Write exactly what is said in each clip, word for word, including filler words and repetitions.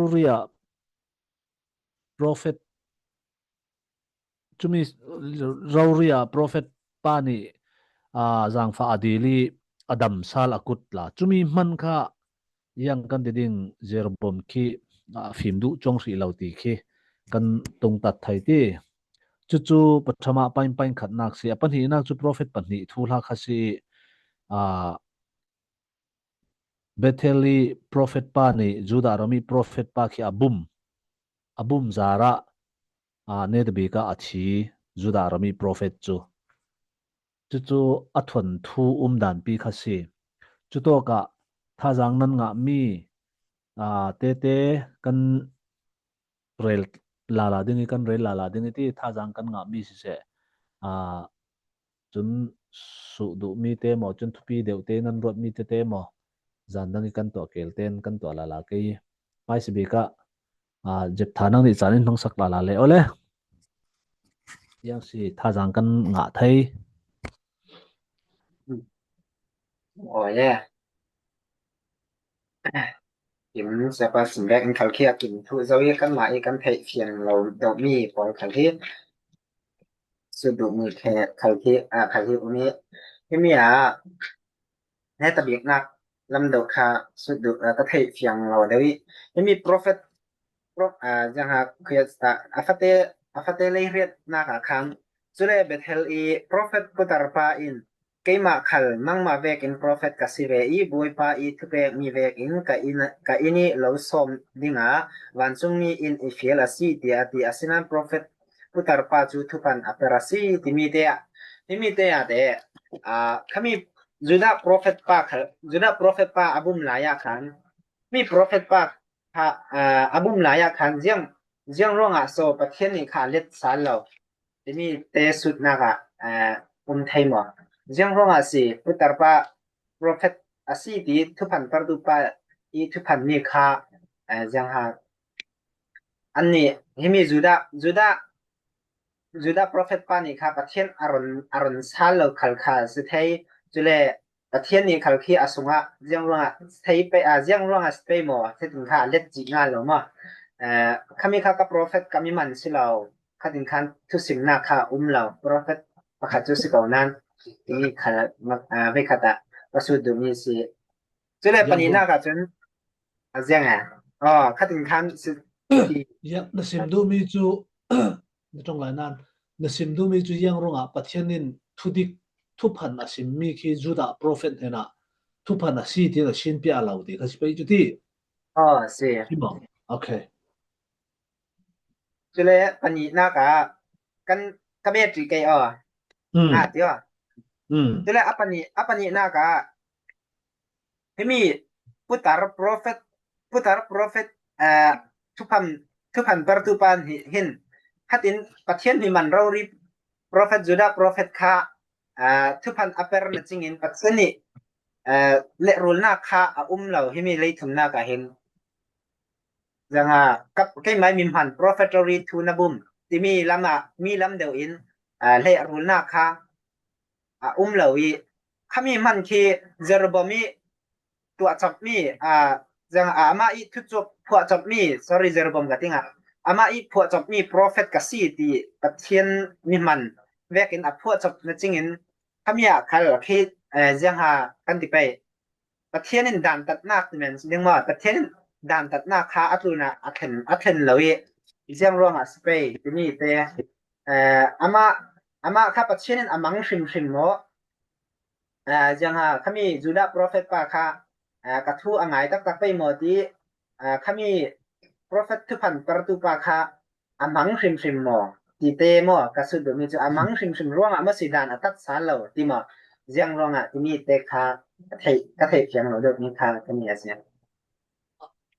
rori-ah prophet, cumi rori-ah prophet pa nih, aa, zangfah a dil ih a dam sal a kut la. Cumi hman kha ziang kan ti ding, Jeroboam khi, aa, fim duh cuang hrih lo ti khi kan tungtat thei ti. Cucu pathama pain pain khatnak si, a pahnihnak cu prophet pahnih thuhla kha si ih, aa, Bethel ih prophet pa nih Judah ram ih prophet pa khi a bum, a bum zarah, aa, netabik ah a thi, Judah ram ih prophet cu. Cucu a thuanthu umdanpi kha si. Cutawkah thazaang nan ngahmi, aa, tete kan rel lala ding ih, kan rel lala ding ih ti, thazaang kan ngahmi siseh, aa, cun suh duhmi te maw, cun thupi deuhte nan ruatmi tete maw, zan dang ih kan tuah keel tein kan tuah lala kei. Hmaisabik ah, aa, Jeptha nang nih caan in hmangsak lala le. Awle. Ziang si thazaang kan ngah thei. Awle. Kim siapa sim vek in khal khi a kim thu zo ih kanmah ih kan theih fiang lo deuhmi pawl khal hi sut duhmi khe khal khi, aa, khal hi um ih, himi ah netabiknak lam deuh kha sut duh, aa, ka theih fiang lo deuh ih, himi prophet, pro-, aa, ziangha Khrih, aa, a fate, a fate lei hriatnak ah khan, cule Bethel ih prophet putar pa in, keimah khal nangmah vekin prophet ka si ve ih, Bawipa ih thupekmi vekin ka inn, ka inn ih lo sawm dingah vancungmi in i fial a si, tiah a ti. Asinain prophet putar pa cu thuphan a per a si timi te ah, timi te ah te, aa, khami Judah prophet pa khal, Judah prophet pa a bum lai ah khan, mi prophet pa kha, aa, a bum lai ah khan ziang, ziang ruangah so Pathian nih kha a let sal lo timi te sutnak ah, aa, um thei maw? Ziang ruangah si putar pa prophet a si ti thuphan pertu pa ih thuphan mi kha, aa, ziangha annih himi Judah, Judah, Judah prophet pa nih kha Pathian a run, a run sal lo khal kha si thei. Cule Pathian nih khal khi a sungah ziang ruangah thei pei, aa, ziang ruangah si pei maw? Khatin kha a let cih ngai lo maw? Aa, khami kha ka prophet ka mi man si lo. Khatin khan thusimnak kha um lo. Prophet pakhat cu si ko nan. Timi kha, aa, veikhat ah ka sut duhmi si. Cule ziang panihnak ah cun a ziang e. Aw, khatin khan si. Ya, na sim duhmi cu na ṭong lai nan, na sim duhmi cu ziang ruangah Pathian in thudik, thuphan a simmi khi Judah prophet hnenah thuphan a si tiin a sinpiah lo ti kha si pei cu ti. Aw, si. Si maw? Okay. Cule panihnak ah kan ka bet rih kei aw. Hmm. Ah, ti aw. Hmm. Cule a panih, a panihnak ah himi putar prophet, putar prophet, aa, thuphan, thuphan pertu pa hi-, hin khatin Pathian mi man rori prophet, Judah prophet kha, aa, thuphan a per na cingin Pathian nih, aa, lehrulnak kha a um lo himi leithumnak ah hin. Ziangha, ka, keimah mi hman prophet rori thu na bum timi lamah mi lam deuh in, aa, lehrulnak kha a um lo ih, khami hman khi Jeroboam ih tuahcopmi, aa, ziang, aa, amah ih thucop phuahcopmi, sorry, Jeroboam ka ti ngah, amah ih phuahcopmi prophet ka si ti Pathian mi hman vekin a phuahcop na cingin khami ah khal khi, eh, ziangha kan ti pei. Pathian in dantatnak ti men si ding maw? Pathian in dantatnak kha a tlunah a thlen, a thlen lo ih ziang ruangah si pei timi te, eh, amah, amah kha Pathian in a mang hrimhrim maw? Eh, ziangha khami Judah prophet pa kha, eh, ka thu a ngai taktak pei maw ti, eh, khami prophet thuphan pertu pa kha a hmang hrimhrim maw? Ti te maw? Ka sut duhmi cu a hmang hrimhrim ruangah maw si dan a tat sal lo ti maw? Ziang ruangah timi te kha ka theih, ka theih fiang lo deuhmi kha ka ni a si.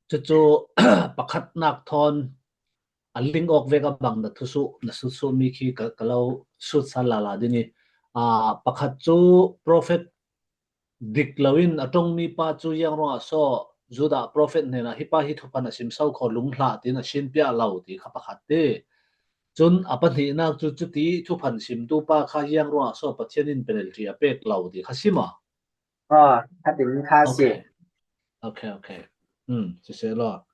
Cucu pakhatnak thawn a ling awk vek a bang na thusuh, na sutsuhmi khi ka, ka lo sut sal lala ding ih, aa, pakhat cu prophet dik loin a ṭongmi pa cu ziang ruangah so Judah prophet hnenah hi pa hi thuphan a sim so kho lunghlah tiin a sinpiah lo ti kha pakhat ti. Cun a pahnihnak cu cuti thuphan simtu pa kha ziang ruangah so Pathian in penalty a pek lo ti kha si maw? Aw, khatin kha si. Okay. Okay, okay. Hmm, siseh law.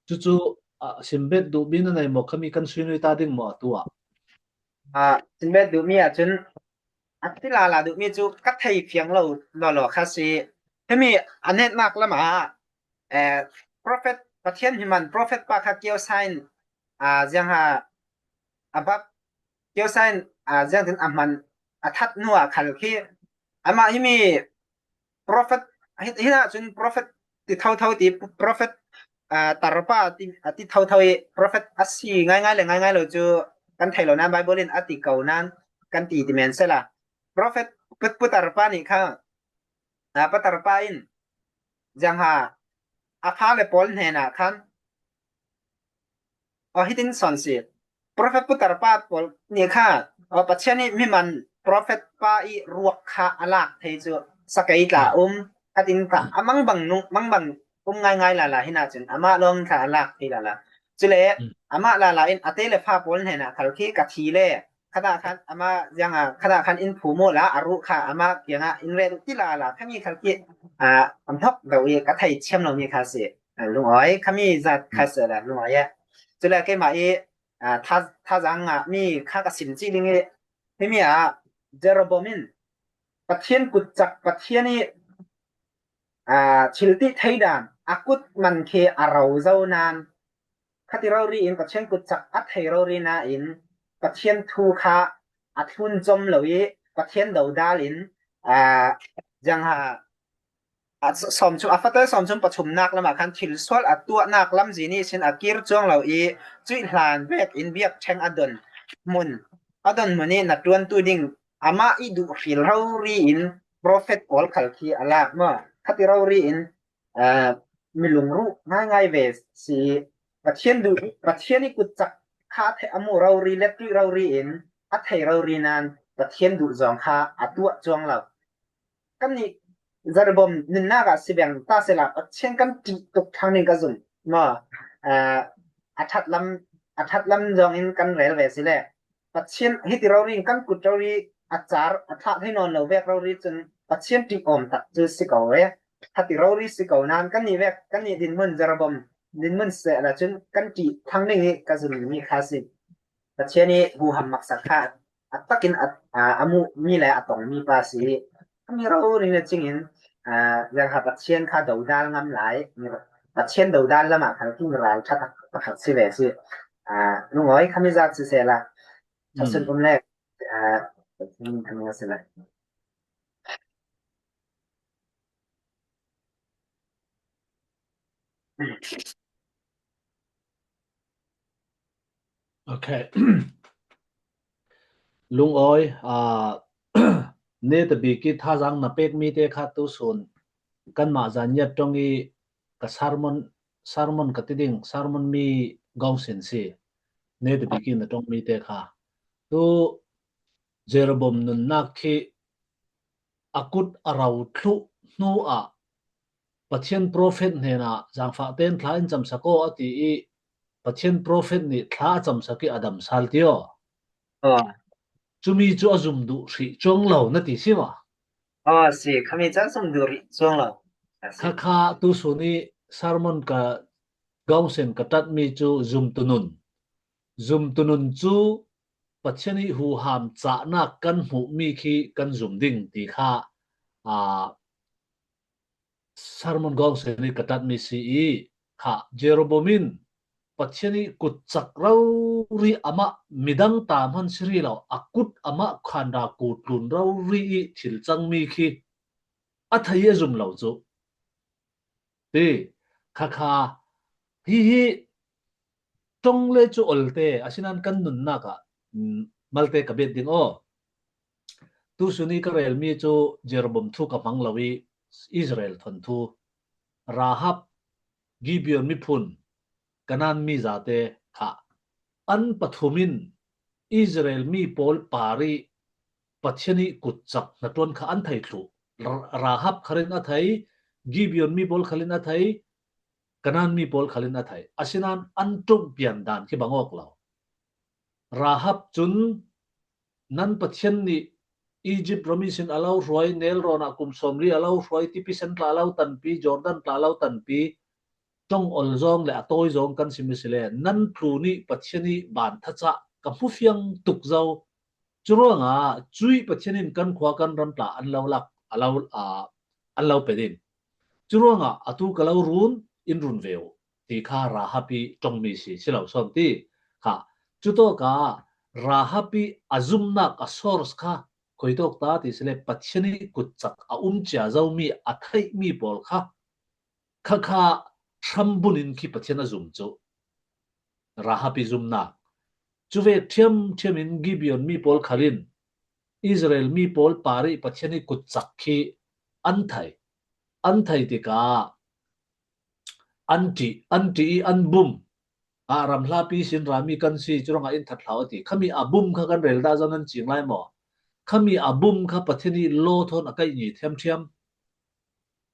Cucu, ah, simbet duhmi na nei maw, khami kan sui nui ta ding maw a tu ah? Ah, simbet duhmi ah cun a ti lala duhmi cu ka thei fiang lo lawlaw kha si. Himi a netnak lam ah, eh, prophet, Pathian hmi man prophet pa kha kiosa in, ah, ziangha a bak kiosa in, ah, ziangtin a hman a that hnu ah khal khi amah himi prophet, hi, hinah cun prophet ti thotho ti, prophet, ah, tarpa ti, a ti thotho i prophet a si ngaingai le ngaingai lo cu kan thei lo nan Bible in a ti ko nan kan ti ti men sela. Prophet pu, pu tarpa nih kha, ah, pa tarpa in ziangha a fale pawl hnenah khan, aw, hitin sawn si. Prophet putar pa pawl nih kha, aw, Pathian ih hmi man prophet pa ih ruak kha a lak thei cu sakei tla um, khatin kha a mangbang nung, mangbang um ngaingai lala hinah cun amah lawng kha a lak thei lala. Cule amah lala in a te le fa pawl hnenah khal khi ka thi le, khatah khan amah ziangah, khatah khan in phum uh la, a ruh kha amah kiangah in ret uh ti lala, khami khal khi, ah, a hnok deuh ih ka thei thiam lomi kha si. Ah, lungawi, khami zat kha si la, lungawi ah. Cule keimah ih, ah, tha, thazaang ah mi kha ka sim cih ding ih, himi ah Jeroboam in Pathian kutcak, Pathian ih, ah, thil tih theidan a kut man khi a ro zo nan, khati rori in Pathian kutcak a thei rori nain Pathian thu kha a thlun com lo ih Pathian dodal in, ah, ziangha a sawmcum, a fate sawmcum pathumnak lamah khan thilsual a tuahnak lamzin ihsin a kir cuang lo ih cuih hlan vekin biakṭheng a don hmun, a don hmun ih hnaṭuantu ding amah ih duh hril rori in prophet pawl khal khi a lak maw? Khati rori in, aa, milung ruh ngaingai ve si ih Pathian duh, Pathian ih kutcak kha a thei, a mu rori, lettuih rori in a thei rori nan Pathian duh zong kha a tuah cuang lo. Kannih Jeroboam nunnak ah si beng ta sehla Pathian kan ṭih tuk thang ding ka zum maw? Aa, a ṭhat lam, a ṭhat lam zong in kan rel ve si le Pathian hiti rori in kan kut rori a car a thlah thei nawn lo vek rori cun Pathian ṭih awm tak cu si ko e. Khati rori si ko nan kannih vek, kannih dinhmun Jeroboam dinhmun sehla cun kan ṭih thang ding ih ka zummi kha si. Pathian ih huham maksak kha a takin a, a, a muhmi le a tongmi pa si. Khami rori na cingin, aa, ziangha Pathian kha dodal ngam lai, Pathian dodal lamah khal khi mi ralṭha tak pakhat si ve si. Aa, lungawi khami zat si sehla thawsun um le, aa, Pathian khami a si lai. Ok. Lungawi, aa, netabik ih thazaang na pekmi te kha tusun kanmah zaniat ṭong ih ka sermon, sermon ka ti ding, sermon mi gawngsin si. Netabik ih na ṭongmi te kha. Tu Jeroboam nunnak khi a kut a ro thluh hnu ah Pathian profet hnenah zangfah tein thla in camsak aw a ti ih Pathian profet nih thla a camsak ih a dam sal ti aw. Aw. Cumi cu a zum duh hrih cuang lo na ti si maw? Aw, si. Khami cu a zum duh hrih cuang lo. A si. Khakha tusun ih sermon ka gawngsen ka ṭatmi cu zumtu nun. Zumtu nun cu Pathian ih huham cahnak kan hmuhmi khi kan zum ding ti kha, aa, sermon gawngsen ih ka ṭatmi si ih kha Jeroboam in Pathian ih kutcak rori amah midang ta hman si rih lo, a kut amah khanra kutlun rori ih thil cangmi khi a thei ih a zum lo cu. Ti, khakha, hihi ṭong le cu olte, asinan kan nunnak ah, mm, malte ka bet ding aw. Tusun ih ka relmi cu Jeroboam thu ka hmang lo ih Israel thon thu, Rahab, Gibeon miphun, Kanaan mi zate kha an pathum in Israel mi pawl par ih Pathian ih kutcak hnaṭuan kha an thei thluh. Ra-, Rahab khal in a thei, Gibeon mi pawl khal in a thei, Kanaan mi pawl khal in a thei. Asinan an ṭumhpian dan khi bang awk lo. Rahab cun nan Pathian nih Egypt ram ihsin a lo hruai, Nel rawn ah kum sawmli a lo hruai, Tipi Sen tla a lo tanpi, Jordan tla a lo tanpi, ṭong ol zawng le a tawi zawng kan sim i si le, nan tlu nih Pathian ih ban thacah ka hmu fiang tuk zo. Curuangah cuih Pathian in kan khua kan ram tla an lo lak, a lo, a, an lo pe ding. Curuangah atu ka lo run, in run ve uh, ti kha Rahab ih ṭongmi si, si lo sawn ti kha. Cutawkah Rahab ih a zumnak a source kha khuitawk ta ti si le, Pathian ih kutcak a um cia zomi a theihmi pawl kha, kha kha hram bunin khi Pathian a zum cu Rahab ih zumnak. Cuvek ṭhiamṭhiam in Gibeon mi pawl khal in Israel mi pawl parih Pathian ih kutcak khi an thei. An thei tikah an ṭih, an ṭih ih an bum. Ah, ram hlapi sin rami kan si, curuangah in that hlah uh a ti. Khami a bum kha kan rel dah zo nan cing lai maw? Khami a bum kha Pathian ih law thawn a kaih ngi ṭhiamṭhiam.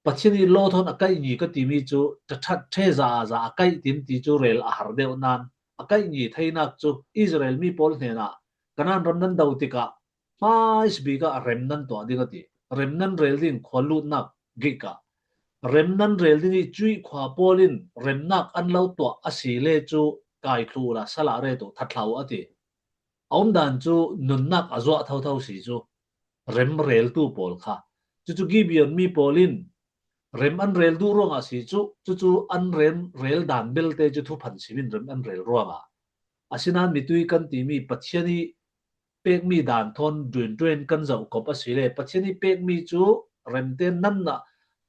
Pathian ih law thawn a kaih ngi ka timi cu ṭhaṭhat ṭhe za a za a kaih tim ti cu rel a har deuh nan a kaih ngi theinak cu Israel mi pawl hnenah Kanaan ram nan do tikah hmaisbik ah rem nan tuah ding a ti. Rem nan rel ding khua lutnak gik ah rem nan rel ding ih cuih khua pawl in remnak an lo tuah a si le cu kai thluh uhla sal ah ret uh, that hlah uh a ti. A umdan cu nunnak a zuah thotho si cu rem reltu pawl kha. Cucu Gibeon mi pawl in rem an rel duh ruangah si cu, cucu an rem rel dan belte cu thuphan sim in rem an rel ruangah. Asinain mitui kan timi Pathian ih pekmi dan thawn ṭuanṭuan kan zoh kop a si le, Pathian ih pekmi cu remte nanmah,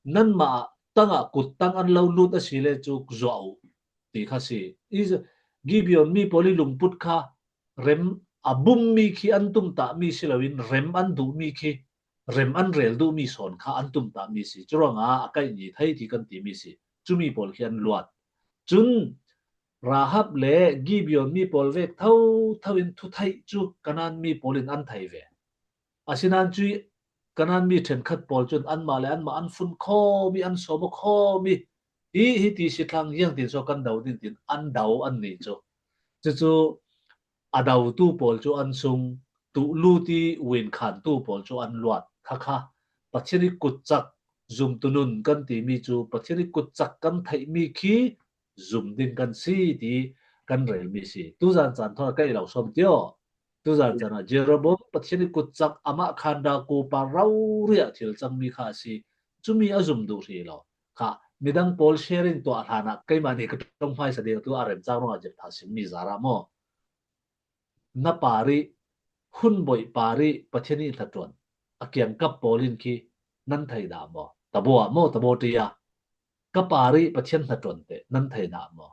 nanmah ah tangah kut tang an lo lut a si le cu zuah uh, ti kha si. Gibeon mi pawl ih lungput kha rem a bummi khi an tumtahmi si loin rem an duhmi khi rem an rel duhmi sawn kha an tumtahmi si. Curuangah a kaih ngi thei ti kan timi si. Cumi pawl khi an luat. Cun Rahab le Gibeon mi pawl vek thotho in thu theih cu Kanaan mi pawl in an thei ve. Asinain cuih Kanaan mi ṭhenkhat pawl cun anmah le anmah an fun khawm ih an sawm aw khawm ih, hi, hiti si thlang, ziangtin saw kan do ding tin an do annih cu. Cucu a dotu pawl cu an sung, tuh lut ih uin khantu pawl cu an luat. Kha kha Pathian ih kutcak zumtu nun kan timi cu Pathian ih kutcak kan theihmi khi zum ding kan si ti kan relmi si. Tuzan caan thawn a kaih lo sawm ti aw. Tuzan caan ah Jeroboam Pathian ih kutcak amah khan dah kupa rori ah thil cangmi kha a si. Cumi a zum duh hrih lo. Kha midang pawl sharing tuah hlanah keimah nih ka ṭong hmaisa ding tu a remcang ruangah Jephthah simmi zarah maw? Na parih, hun boih parih Pathian ih hnaṭuan a kiangkap pawl in khi nan thei dah maw? Tabaw ah maw, tabaw ṭi ah ka parih Pathian hnaṭuan teh nan thei dah maw?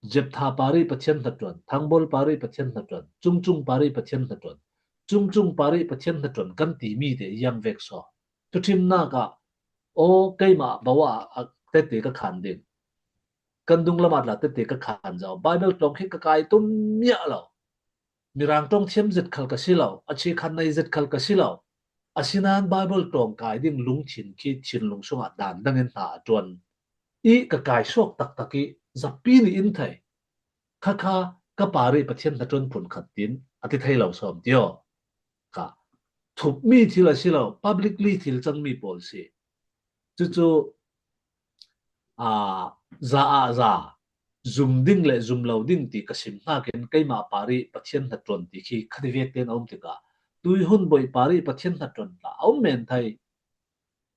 Jephthah parih Pathian hnaṭuan, Thangbol parih Pathian hnaṭuan, Cungcung parih Pathian hnaṭuan, Cungcung parih Pathian hnaṭuan kan timi teh ziang vek saw? Thuṭhimnak ah, aw, keimah bo ah tete ka khan ding. Kan dunglam ah tla tete ka khan zo. Bible tlawng khi ka kai tum miah lo. Mirang ṭong thiam zet khal ka si lo. A chikhan nei zet khal ka si lo. Asinain Bible tlawng kai ding lungthin khi thinlung sungah dan dangin hna a ṭuan. Ih ka kai suak taktak ih zapi nih in thei. Kha kha ka parih Pathian hnaṭuan phun khat tin a ti thei lo sawm ti aw. Kha thupmi thil a si lo, publicly thil cangmi pawl si. Cucu, aa, za ah za, zum ding le zum lo ding ti ka sim hnakin keimah parih Pathian hnaṭuan ti khi khativek tein a um tikah tuihun boih parih Pathian hnaṭuan tla a um men thei.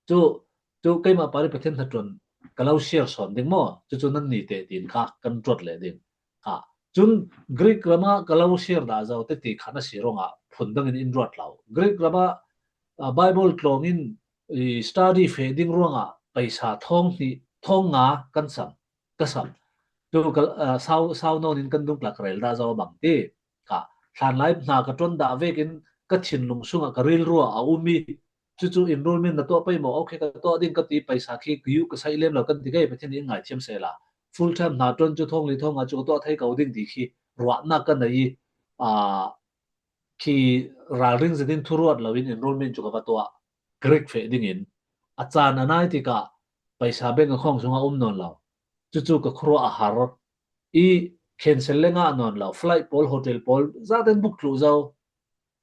Cu, cu keimah parih Pathian hnaṭuan ka lo share sawn ding maw? Cucu nan ni teh tiin kha kan ruat leh ding. Kha. Cun Greek ram ah ka lo share dah zo tete khan a si ruangah phun dangin in ruat lo. Greek ram ah, aa, Bible tlawng in i study feh ding ruangah paisa thawng hnih, thawng nga kan sam, ka sam. Tu ka, aa, sau, sau nawn in kan dungtla ka rel dah zo a bang ti. Kha. Hlanlai hna ka ṭuan dah vekin ka thinlung sungah ka rilru ah a um ih, cucu enrollment na tuah pei maw? Okay, ka tuah ding ka ti, paisa khi ka yuh ka saih lem lo kan ti kei, Pathian in ngaithiam sehla. Full time hna ṭuan cu thawng li thawng nga cu ka tuah thei ko ding ti khi ruahnak ka nei ih, aa, khi ralring zetin thuruat loin enrollment cu ka va tuah. Greek feh dingin a caan a nai tikah paisa bank account sungah um nawn lo. Cucu ka khuaruah a har ih cancel le ngah nawn lo. Flight pawl, hotel pawl, zaten buk thluh zo.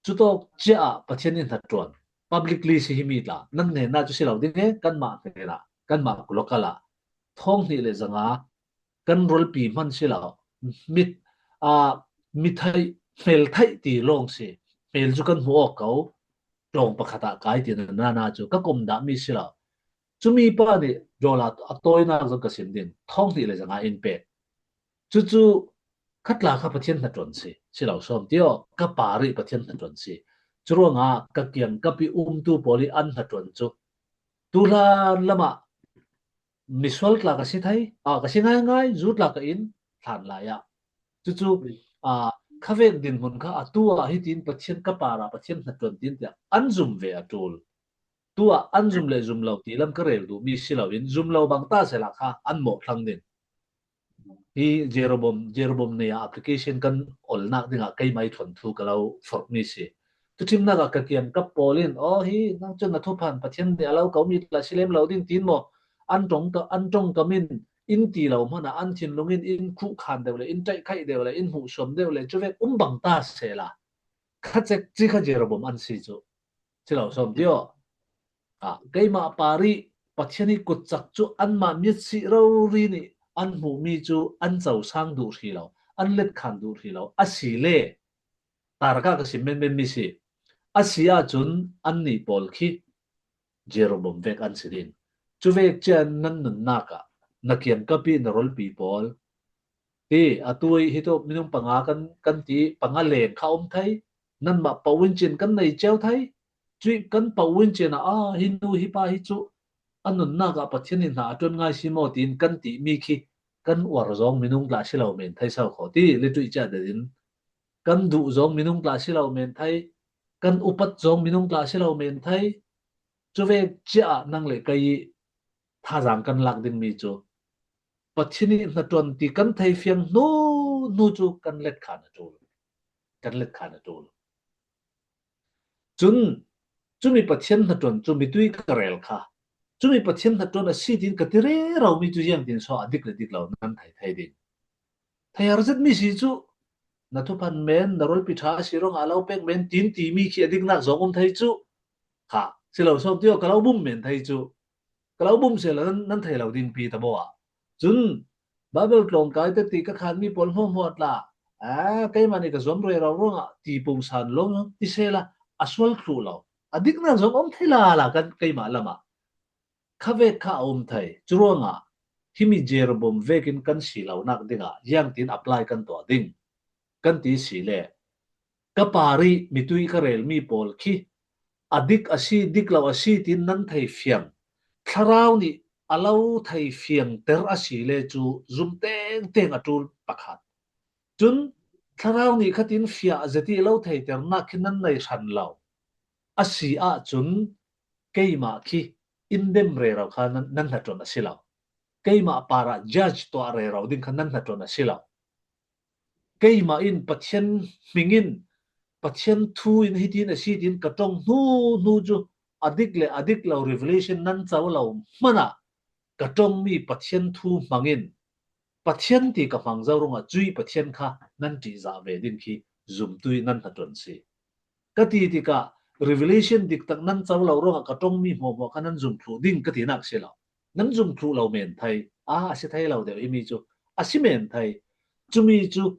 Cutawk cia ah Pathian in hnaṭuan. Publicly si himi tla, nan hnenah cu si lo ding e, kanmah hnenah, kanmah local ah. thawng hnih le zanga kan rualpi hman si lo, mit a mi theih, hmel theih ti lawng si, hmel cu kan hmu awk ko, tlawng pakhat ah kai ti na na cu ka kom dahmi si lo. Cumi pa nih dollar a tawinak zong ka sim ding, thawng hnih le zanga in pek. Cucu khatla kha Pathian hnaṭuan si, si lo sawm ti aw, ka parih Pathian hnaṭuan si. Curuangah ka kiangkap ih umtu pawl ih an hnaṭuan cu tuhlan lamah misual tla ka si thei, a, ka si ngaingai, zu tla ka in hlan lai ah. Cucu a, khavek dinhmun kha atu ah hitin Pathian ka parah Pathian hnaṭuan tin tiah an zum ve a ṭul. Tu ah an zum le zum lo ti lam ka rel duhmi si loin zum lo bang ta sehla kha an mawh thlang ding. Hi Jeroboam, Jeroboam nei ah application kan olnak dingah keimah ih thuanthu ka lo forhmi si. Thuṭhimnak ah ka kiangkap pawl in, aw, hi nang cun na thuphan Pathian nih a lo komi tla si lem lo ding tiin maw? An ṭong ka, an ṭong ka min in ti lo hmanah an thinlung in in khuh khan deuh le, in ṭaih khaih deuh le, in hmuhsuam deuh le, cuvek um bang ta sehla kha cek ci kha Jeroboam an si cu. Si lo sawm ti aw. A, keimah parih Pathian ih kutcak cu anmah mit sih rori nih an hmuhmi cu an cosang duh hri lo, an letkhan duh hri lo. Asile, tarka ka sim menmenmi si. A si ahcun annih pawl khi Jeroboam vek an si ding. Cuvek cian nan nunnak ah na kiangkap ih na rualpi pawl ti, atu ih hi tu minung panga kan, kan ti, panga leng kha um thei, nanmah paoh in cin kan nei cio thei, cuih kan paoh in cin ah, a, hi nu hi pa hi cu a nunnak ah Pathian nih hna a ṭuan ngai si maw tiin kan timi khi kan uar zawng minung tla si lo men thei sau kho ti, lituih ciah in kan duh zawng minung tla si lo men thei, kan upat zawng minung tla si lo men thei. Cuvek ciah ah nang le kei ih thazaang kan lak dingmi cu Pathian ih hnaṭuan ti kan thei fiang hnu hnu cu kan letkhan a ṭul. Kan letkhan a ṭul. Cun cumi Pathian hnaṭuan cu mitui ka rel kha, cumi Pathian hnaṭuan a si tiin ka ti rero mi cu ziangtin so a dik le dik lo nan thei thei ding. Thei har zet mi si cu na thuphan men, na rualpi ṭha a si ruangah a lo pek men tiin timi khi a diknak zong um thei cu. Kha, si lo sawm ti aw, ka lo bum men thei cu. Ka lo bum sehla nan, nan thei lo ding pi ta maw ah. Cun Baibal tlawngkai te ti ka khanmi pawl hmuahhmuah tla, a, keimah nih ka zuam rero ruangah ti pungsan lawng ti sehla a sual thluh lo. A diknak zong um thei lala kan keimah lamah. Khavek kha a um thei. Curuangah himi Jeroboam vekin kan si lonak dingah ziangtin apply kan tuah ding kan ti si le, ka parih mitui ka relmi pawl khi a dik a si, dik lo a si tiin nan thei fiang. Thlarau nih a lo thei fiangter a si le cu zum tengteng a ṭul pakhat. Cun Thlarau nih khatin fiah zet ih lo theiternak khi nan nei hran lo a si ahcun keimah khi in dem rero kha nan, nan hnaṭuan a si lo. Keimah parah judge tuah rero ding kha nan hnaṭuan a si lo. Keimah in Pathian hming in, Pathian thu in hitin a si tiin ka ṭong hnu hnu cu a dik le a dik lo revelation nan co lo hmanah ka ṭongmi Pathian thu hmangin Pathian ti ka hmang zo ruangah cuih Pathian kha nan ṭihzah ve ding khi zumtu ih nan hnaṭuan si. Ka ti tikah revelation diktak nan co lo ruangah ka ṭongmi hmuahhmuah kha nan zum thluh ding ka tinak si lo. Nan zum thluh lo men thei. A, a si thei lo deuh himi cu a si men thei. Cumi cu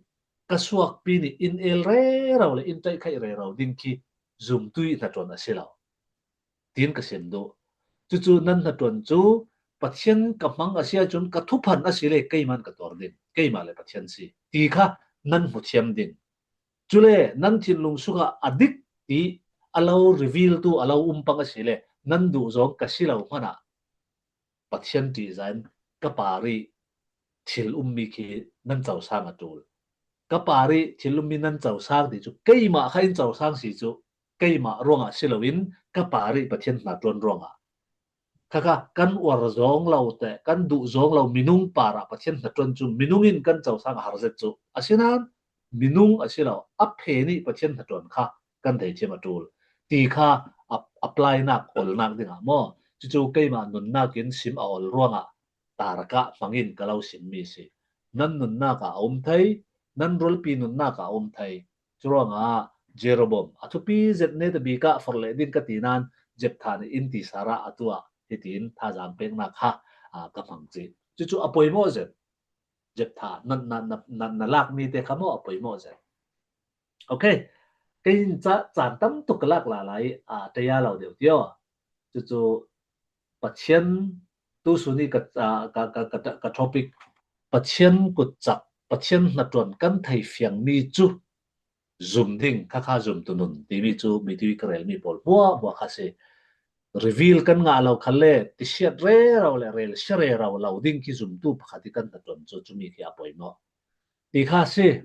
ka suakpi nih in el rero le in ṭaihkhaih rero ding khi zumtu ih hnaṭuan a si lo. Tiin ka sim duh. Cucu nan hnaṭuan cu Pathian ka hmang a si ahcun ka thuphan a si le keimah in ka tuar ding, keimah le Pathian si ti kha nan hmu thiam ding. Cule nan thinlung sungah a dik ti a lo reveal tu a lo um pang a si le nan duh zawng ka si lo hmanah Pathian ṭihzah in ka parih thil ummi khi nan cosang a ṭul. Ka parih thil ummi nan cosang ti cu keimah kha in cosang si cu keimah ruangah si loin ka parih Pathian hnaṭuan ruangah. Khakha kan uar zawng lo te, kan duh zawng lo minung parah Pathian hnaṭuan cu minung in kan cosang a har zet cu. Asinain minung a si lo, a phe nih Pathian hnaṭuan kha kan theithiam a ṭul ti kha a, apply nak, olnak dingah maw? Cucu keimah nunnak in sim a ol ruangah tarka hmangin ka lo simmi a si. Nan nunnak ah a um thei, nan rualpi nunnak ah a um thei. Curuangah Jeroboam a thupi zet netabik ah forh leh ding ka ti nain Jephthah nih in ti sara a tuah hitiin thazaang peknak kha, aa, ka hmang cih. Cucu a poimawh zet. Jeptha, na, na, na, na, na lak mite kha maw a poimawh zet. Ok. Kei in ca, caan tam tuk ka lak la lai, a, taya lo deuh tio. Cucu Pathian tu suni ka, a, ka, ka, ka, ka topic Pathian kutcak, Pathian hnaṭuan kan thei fiangmi cu zum ding, kha kha zum tu nun timi cu mitui ka relmi pawl hmuahhmuah kha si. Reveal kan ngah lo khalle, tisiat rero le relsia rero lo ding khi zumtu pakhat hi kan hnaṭuan cu, cumi khi a poimawh. Ti kha si,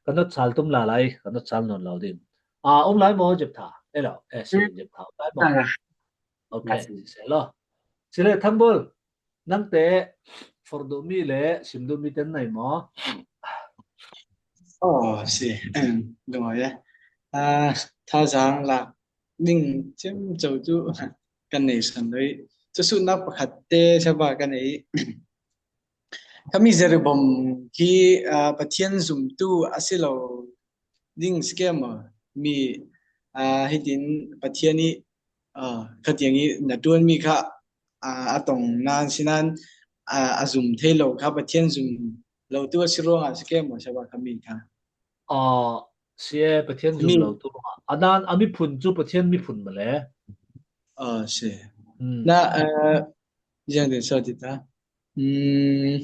ka not sal tum la lai, ka not sal nawn lo ding. A, um lai maw, Jeptha? Elo, eh, si, Jeptha, um lai maw? Ok, si lo. Si le, Thangbul, nangte forh duhmi le sim duhmi ten nei maw? Oh, si. Lungawi e. Ah, thazaang lak ding ciamco cu kan nei san lo i, cu suhnak pakhat te saba kan nei. Khami Jeroboam khi, ah, Pathian zumtu a si lo ding si ke maw? Mi, ah, hitin Pathian i, ah, khatiang i na ṭuanmi kha, ah, a tong nan si nan, ah, a zum thei lo kha Pathian zum lo tu a si ruangah si ke maw, saba khami kha? Ah, si e, Pathian zum lo tu ruangah. A nan a miphun cu Pathian miphun maw le? Ah, si. Na, ah, ziang den so ti ta. Um,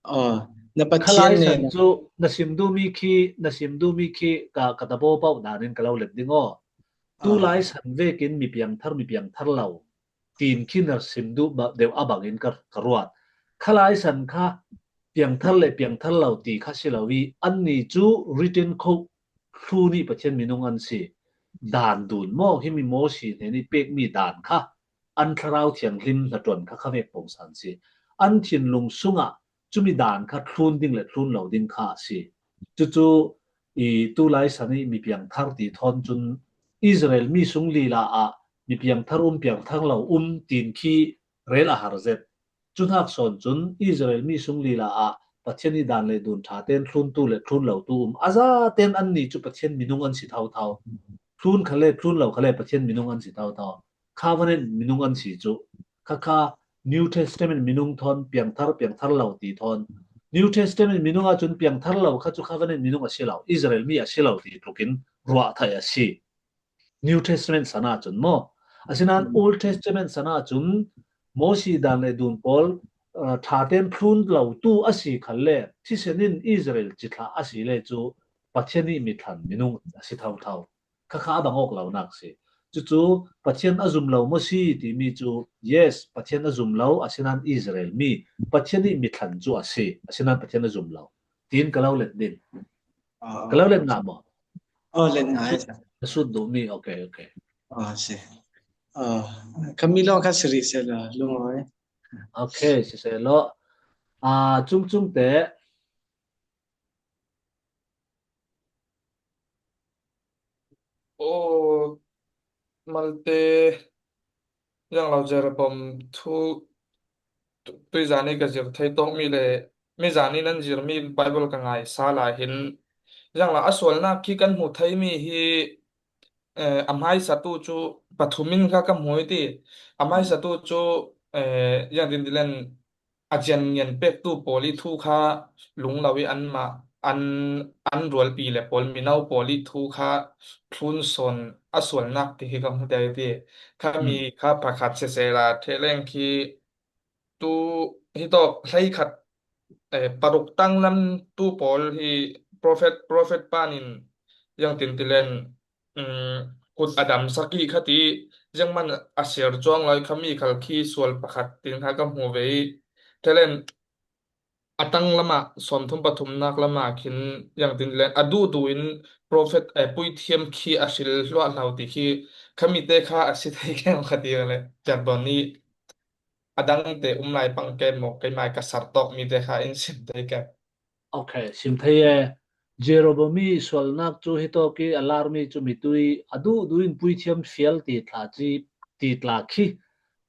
oh, na Pathian khalai san cu na sim duhmi khi, na sim duhmi khi ka, ka tabaw pauh dan in ka lo let ding aw. Tu lai san vekin mi piangthar, mi piangthar lo tin khi na sim duh deuh a bangin ka, ka ruat. Khalai san kha piangthar le piangthar lo ti kha si lo i, anni cu written code thlun i Pathian minung an si. Dan dun maw, himi Mosi hnen i pekmi dan kha an Thlarau Thianghlim hnaṭuan kha kha vek pawngsan si. An thinlung sungah cumi dan kha thlun ding le thlun lo ding kha a si. Cucu i tu lai san i mi piangthar ti thawn cun Israel mi sung lila ah mi piangthar um, piangthar lo um tin khi rel a har zet. Cu hnak sawn cun Israel mi sung lila ah Pathian i dan le dun ṭha ten thluntu le thlun lotu um. A za ten anni cu Pathian minung an si thotho. Thlun kha le thlun lo kha le Pathian minung an si thotho. Covenant minung an si cu. Kha kha New Testament minung thawn piangthar, piangthar lo ti thawn. New Testament minung ahcun piangthar lo kha cu Covenant minung a si lo, Israel mi a si lo ti tlukin ruah theih a si. New Testament san ahcun maw? Asinain Old Testament san ahcun Mosi dan le dun pawl, uh, ṭha ten thlun lotu a si khalle, thisen in Israel cithlah a si le cu Pathian i mithlan minung a si thotho. Kha kha a bang awk lonak si. Cucu Pathian a zum lo maw si timi cu, yes, Pathian a zum lo, asinain Israel mi, Pathian i mithlan cu a si, asinain Pathian a zum lo. Tiin ka lo let ding. Ka lo let ngah maw? Oh, let ngah. Ka sut duhmi, ok, ok. Oh, si. Oh, ka mi lawng kha si rih seh law, lungawi. Ok, si seh law. Ah, cung cung te. Oh, malte, ziang lo Jeroboam thu tu-, tuizan i ka zir thei tawkmi le mizan i nan zirmi Bible ka ngaisa lai hin, ziang lo a sualnak khi kan hmu theimi hi, eh, a hmaisatu cu pathum in kha ka hmu i ti. A hmaisatu cu, eh, ziang tin ti len a cian ngian pektu pawl i thu kha lunglo i anmah an, an rualpi le pawl mino pawl i thu kha thlun sawn a sualnak ti hi ka hmu te ti. Khami kha pakhat sisela, theleng khi tu hitawk hleikhat, eh, paruk tanglam tu pawl hi prophet, prophet panin ziang tin ti len um, kut a damsak i kha ti, ziangman a siar cuang lo i kha mi khal khi sual pakhat tin kha ka hmu ve i, telen a tang lamah, sawmthum pathumnak lamah khin ziang tin len a duhduh in prophet, eh, puithiam khi a hril hluahhlo ti khi kha mite kha a si thei keng kha ti le Jerbawn i a dangte um lai pang ke maw, keimai ka sar tawk mite kha in sim thei keng. Ok, sim thei e. Jeroboam i sualnak cu hitawk i a larmi cu mitui a duhduh in puithiam fial ti tla ci, ti tla khi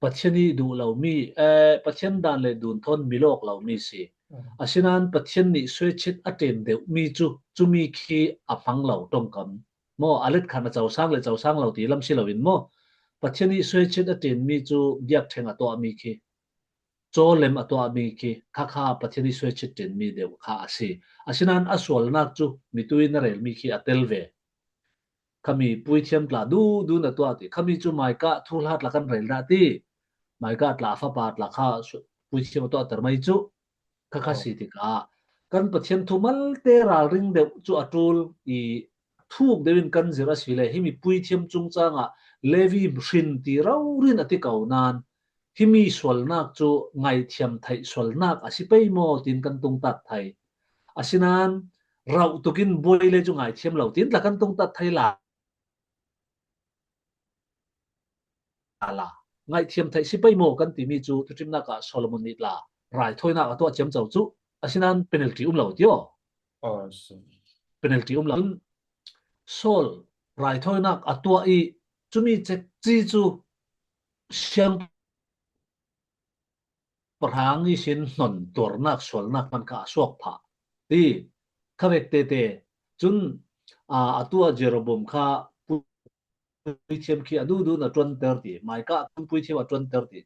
Pathian i duh lomi, eh, Pathian dan le dun thawn milawk lomi si. Asinain Pathian nih suaichit a ṭen deuhmi cu cumi khi a hmang lo ṭongkam maw, a let khan a cosang le cosang lo ti lam si loin maw, Pathian i suaichit a ṭenmi cu biakṭheng a tuahmi khi cawlem a tuahmi khi khakha Pathian ih suaichit ṭinmi deuh kha a si. Asinain a sualnak cu mitu ih na relmi khi a tel ve. Khami puithiam tla duhduh na tuah ti. Khami cu Micah thuhla tla kan rel dah ti. Micah tla a fapa tla kha puithiam a tuahter mai cu. Khakha si tikah kan Pathian thu malte ralring deuh cu a ṭul ih thuk deuh in kan zir asile himi puithiam cungcang ah Levi hrin ti rori in a ti ko nain himi sualnak cu ngaihthiam theih sualnak a si pei maw tiin kan tungtat thei. Asinain rauh tukin buai le cu ngaithiam lo tiin tla kan tungtat thei la. La. Ngaihthiam theih si pei maw kan timi cu thuṭhimnak ah Solomon nih tla raithawinak a tuah ciamco cu asinain penalty um lo tio. Penalty um lo. Saul raithawinak a tuah ih cumi cekci cu siang pahrang ihsin hnon tuarnak sualnak hman kha a suak phah ti kha vek tete. Cun aa, a tuah Jeroboam kha puithiam khi a duhduh in a ṭuanter ti, Micah cun puithiam a ṭuanter ti.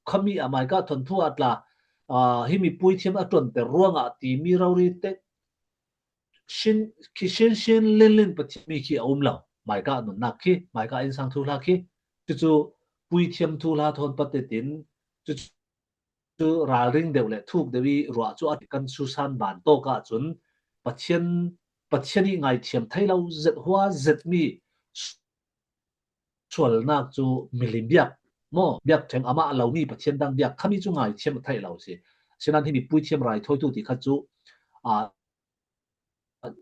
Khami a Micah thon thu ah tla aa, himi puithiam a ṭuanter ruangah timi rori te sin khi sin sin linlin Pathian mi khi a um lo. Micah nunnak khi, Micah innsang thuhla khi, cucu puithiam thuhla thawn patetin, cucu cu ralring deuh le thuk deuh ih ruah cu a kan Susan ban tawk ahcun Pathian, Pathian ih ngaithiam thei lo zet hua zetmi sualnak cu milim biak maw, biakṭheng amah lomi Pathian dang biak khami cu ngaithiam a theih lo si. Asinain himi puithiam raithawitu ti kha cu aa,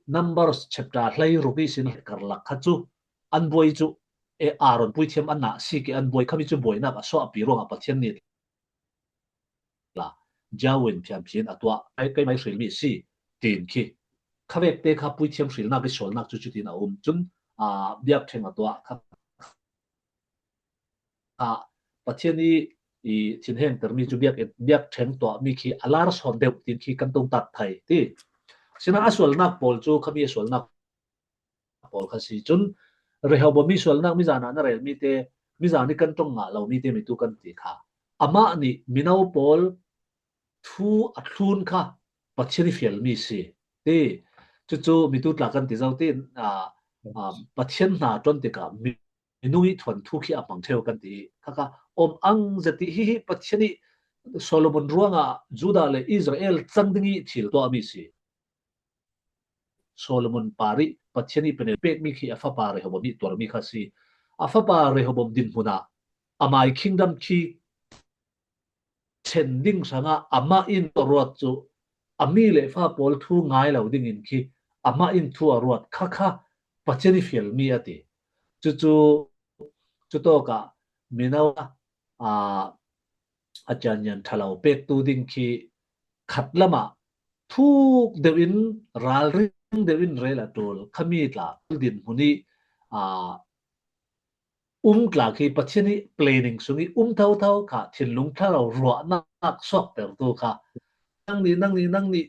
Numbers chapter hleiruk ihsin karlak kha cu an buai cu e Aaron puithiam an nah si ke an buai khami cu buainak a suahpi ruangah Pathian nih la Jawin phiamphin a tuah ai keimai hrilmi si tin khi kha vekte kha puithiam hrilnak ih sualnak cu cutin a um cun aa, biakṭheng a tuah kha ah Pathian ih ih thinhengtermi cu biak, biakṭheng tuahmi khi a lar sawn deuh tin khi kan tungtat thei ti. Sinain a sualnak pawl cu khami a sualnak pawl kha si cun Rehoboam ih sualnak mizan ah na relmi te, mizan ih kan ṭong ngah lomi te mitu kan ti kha. Amah nih mino pawl thu a thlun kha Pathian ih fialmi si ti. Cucu mitu tla kan ti zo ti, aa, aa, Pathian hna ṭuan tikah mi minung ih thuanthu khi a hmang ṭheu kan ti ih khakha om ang zet ih hihi Pathian ih Solomon ruangah Judah le Israel cang ding ih thil tuahmi si. Solomon par ih Pathian ih penel pekmi khi a fapa Rehoboam ih tuarmi kha si. A fapa Rehoboam dinhmun ah amai kingdom khi ṭhen ding hrangah amah in a ruat cu a mi le fa pawl thu ngai lo dingin khi amah in thu a ruat khakha Pathian ih fialmi a ti. Cucu cutawkah mino aa, a ciannian ṭhalo pektu ding khi khat lamah thuk deuh in ralring deuh in rel a ṭul khami tla dinhmun ih aa, um tla khi Pathian ih planning sung ih um thotho kha thinlung ṭhalo ruahnak suaktertu kha nangnih, nangnih, nangnih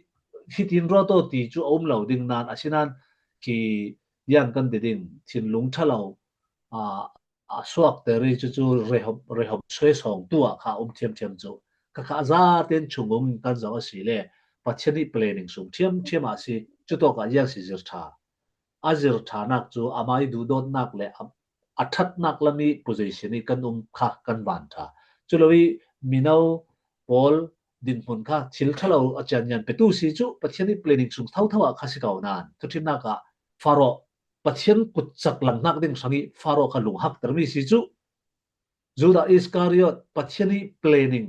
hitin ruat aw ti cu a um lo ding nain asinain khi yan kan ti ding thinlung ṭhalo aa, a suakter ih cucu Rehob, Rehob suaisawngtu ah kha a um ṭhiamṭhiam cu khakha a zaten chungum kan zoh asile Pathian ih planning sung ṭhiamṭhiam ah a si. Cutawkah ziang si zir ṭha. A zir ṭhanak cu amah ih duhdawtnak le a, a ṭhatnak lam ih position ih kan um kha kan van ṭha. Culo ih mino pawl dinhmun kha thil ṭhalo a ciannian petu si cu Pathian ih planning sung thotho ah kha si ko nain thuṭhimnak ah Faro Pathian kutcak langhnak ding hrangih Faro kha lunghaktermi si cu, Judah Iskariot Pathian ih planning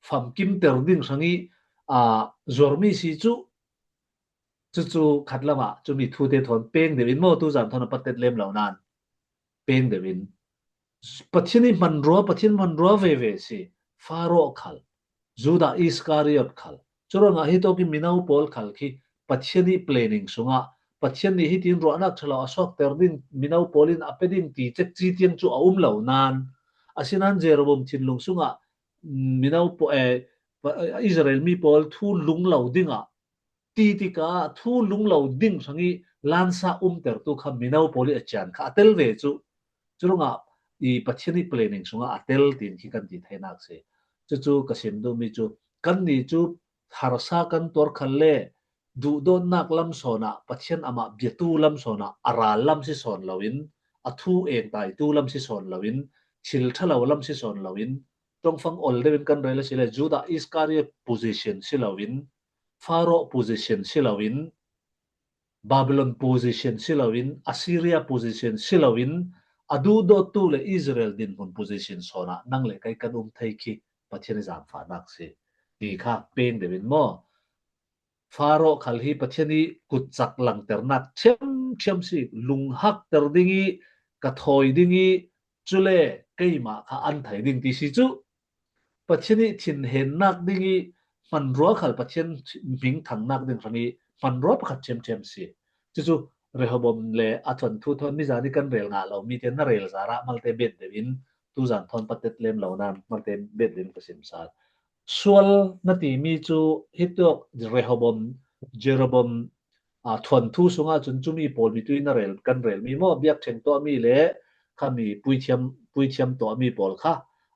famkimter ding hrangih aa, zuarmi si cu, cucu khat lamah cumi thute thawn peng deuh in maw tuzan thawn a patet lem lo nain peng deuh in Pathian ih hmanrua, Pathian hmanrua veve si Faro khal, Judah Iskariot khal. Curuangah hitawkin mino pawl khal khi Pathian ih planning sungah Pathian nih hitin ruahnak ṭhalo a suakter ding, mino pawl in a pe ding ti cekci tiang cu a um lo nain, asinain Jeroboam thinlung sungah mino pawl, eh, Israel mi pawl thu lung lo dingah ti tikah thu lung lo ding hrangih lansa umtertu kha mino pawl ih a cian kha a tel ve cu. Curuangah i Pathian ih planning sungah a tel tiin khi kan ti theinak si. Cucu ka sim duhmi cu Kanni cu harsa kan tuar khal le duhdawtnak lam sawnah Pathian amah biatu lam sawnah a ral lam si sawn loin, a thu engtaitu lam si sawn loin, thil ṭha lo lam si sawn loin, ṭongfang ol deuhin kan rel asile Judah Iscariot position si loin, Pharaoh position si loin, Babylon position si loin, Assyria position si loin, a duhdawttu le Israel dinhmun position sawnah nang le kei kan um thei khi Pathian i zaangfahnak si ti kha peng deuhin maw? Pharaoh khal hi Pathian i kutcak langternak ṭhiamṭhiam si, lunghakter ding i, ka thawi ding i, cule keimah kha an thei ding ti si cu Pathian i thinhennak ding i hmanrua khal Pathian hming thangnak ding hrang i hmanrua pakhat ṭhiamṭhiam si. Cucu Rehoboam le a thuanthu thawn nizan i kan rel ngah lo mi tian na rel zarah malte bet deuhin tuzan thawn patet lem lo nan malte bet deuhin ka sim sal. Sual na timi cu hituak Rehoboam, Jeroboam, aa, thuanthu sungah cun cumi pawl mi tu i na rel, kan rel mi maw, biakṭheng tuah mi le khami puithiam, puithiam tuah mi pawl kha,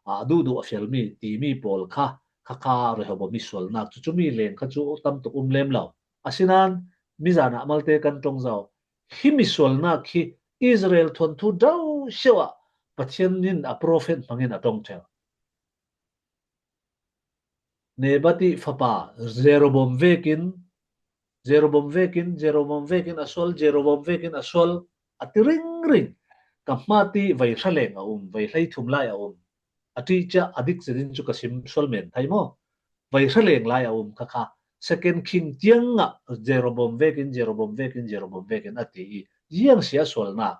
aa, a duhduh a fial mi timi pawl kha, kha kha Rehoboam i sualnak cu cumi leng kha cu tam tuk um lem lo. Asinain mizan ah malte kan ṭong zo. Himi sualnak hi Israel thuanthu do siau ah Pathian in a prophet hmangin a ṭong ṭheu. Nebat i fapa Jeroboam vekin, Jeroboam vekin, Jeroboam vekin a sual, Jeroboam vekin a sual a ti ringring. Ka hmati vai hraleng a um, vai hleithum lai a um. A ṭih cia a dik zetin cu ka sim sual men thai maw? Vai hraleng lai a um kha kha. Second King tiangah Jeroboam vekin, Jeroboam vekin, Jeroboam vekin a ti i, ziang si a sualnak.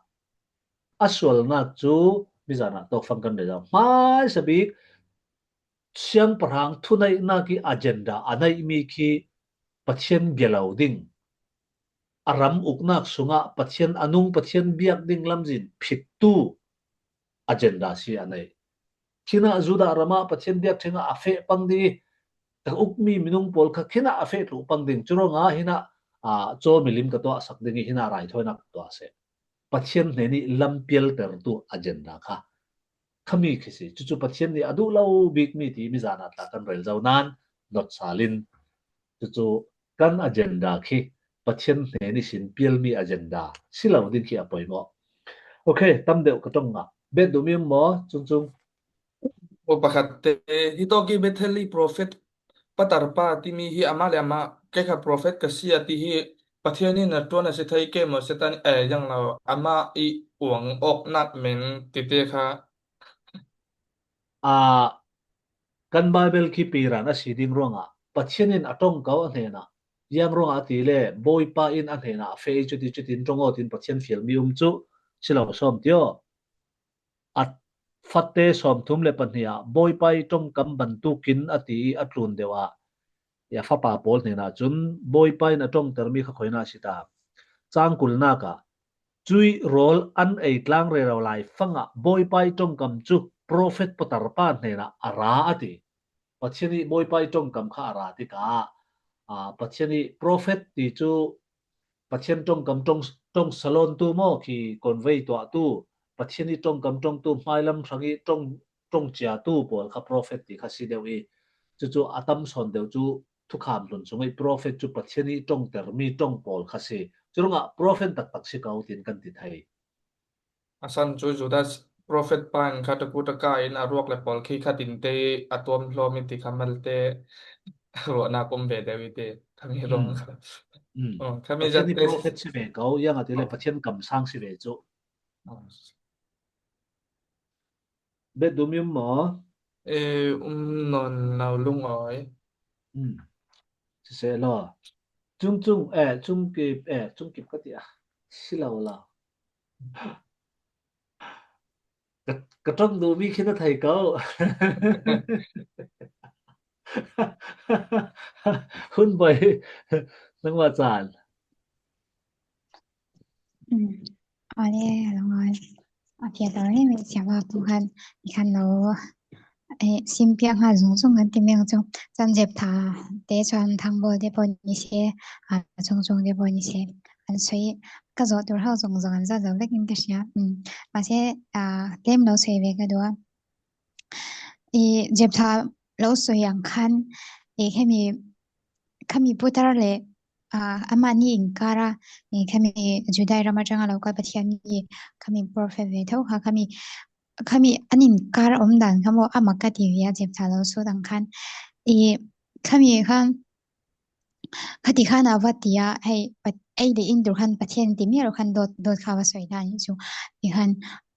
A sualnak cu mizan ah tawkfang kan rel zo. Hmaisa bik siangpahrang thuneihnak i agenda a neihmi khi Pathian bia lo ding, a ram uknak sungah Pathian a nung, Pathian biak ding lamzin phittu agenda si a nei. Khinah Judah ramah Pathian biakṭheng ah a feh pang ding i, ka ukmi minung pawl kha khinah a feh tluh pang ding. Curuangah hinah, aa, caw milim ka tuahsak ding i, hinah raithawinak ka tuah seh. Pathian hnen i lam pialtertu agenda kha khami khi si. Cucu Pathian nih a duh lo bikmi ti mizan ah tla kan rel zo nan not sal in, cucu kan agenda khi Pathian hnen ihsin pialmi agenda si lo ding khi a poimawh. Ok, tam deuh ka ṭong ngah. Bet duhmi um maw, Cungcung? Aw, pakhat te, hitawk i Bethel i prophet patarpa timi hi amah le amah, kei kha prophet ka si a ti hi Pathian in a ṭuan a si thei ke maw, Satan, eh, ziang lo, amah i uang awknak men tite kha. Aa, kan Baibal khi piran a si ding ruangah Pathian in a ṭong ko a hnenah, ziang ruangah a ti le Bawipa in a hnenah a feh i cuti cutin ṭong aw tin Pathian fialmi um cu si lo sawm ti aw. A fate sawmthum le pahnih ah Bawipa i ṭongkam bantukin a ti i a tlun deuh ah, i a fapa pawl hnenah cun Bawipa in a ṭongtermi kha khuaina a si ta. Cang kulnak ah, cuih rawl an ei tlang rero lai fangah Bawipa i ṭongkam cu profet patarpa hnenah a ra a ti. Pathian i Bawipa i ṭongkam kha a ra tikah, aa, Pathian i profet ti cu Pathian ṭongkam ṭong, ṭong salontu maw khi convey tuahtu, Pathian i ṭongkam ṭongtu hmailam hrang i ṭong, ṭong ciatu pawl kha profet ti kha si deuh i, cucu a tam sawn deuh cu thukham hlun sung i profet cu Pathian i ṭongtermi ṭong pawl kha si. Curuangah profet taktak si ko tin kan ti thei. A san cu Judas profet pa in kha taku taka in a ruak le pawl khi kha tinte a tuam hlawm in ti kha malte ruahnak um ve deuh i ti khami ruang kha. Mm. Oh, khami Pathian i zatte profet si ve ko, ziangahtile Pathian kamsang si ve cu. Oh. Bet duhmi um maw? Eh, um nawn lo lungawi. Hmm. Siseh law. Cungcung, eh, cungkip, eh, cungkip ka ti ah. Si lo law. Ka, ka ṭong duhmi khi na thei ko. Hun boi, nangmah caan. Um, ale, lungawi. A phiat lo rih mi siapa pung khan, i khan lo, eh, simpiak hnga zungzung kan ti meng cu, cun Jeptha te chuan Thangbawl te pawh ni se, a, Cungcung te pawh ni se, an sawi ka zawh tur ho zungzung an zawh zo vekin ka hria. Um, mahse, a, tlem lo sawi ve ka duh a. I Jeptha lo sawi ang khan, eh, khami, khami Peter le, ah, amah nih inkara, eh, khami Judai ram aṭanga lo kal Pathian mi, khami prophet ve tho kha, khami, khami an inkar awm dan kha maw, amah ka ti ve a, Jephthah lo sut ang khan, eh, khami khan, khati khan a va ti a, hei, Pat-, ei le in tur khan Pathian ti miah lo khan dawt, dawt kha va sawi ta ni chu. Ti khan,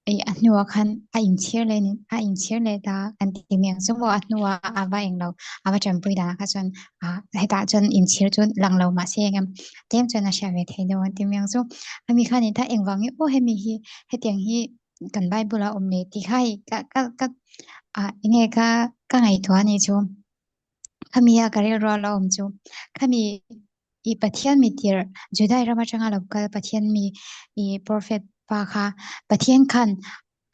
ei, a hnuah khan a inchhir le ni, a inchhir le ta kan ti miang chu maw, a hnuah a va eng lo, a va ṭanpui dan kha chuan, a, hetah chuan inchhir chu lang lo mah se, engem tlem chuan a hria ve thei deuh an ti miang chu. Khami khan i ta eng vang nge aw, hemi hi, hetiang hi kan Bible-a awm le ti kha hi ka, ka, ka, a, enge ka, ka ngaihtuah a ni chu. Khami a ka rilruah a lo awm chu, khami i Pathian mi tir, Judai ram aṭanga lo kal Pathian mi i prophet pa kha, Pathian khan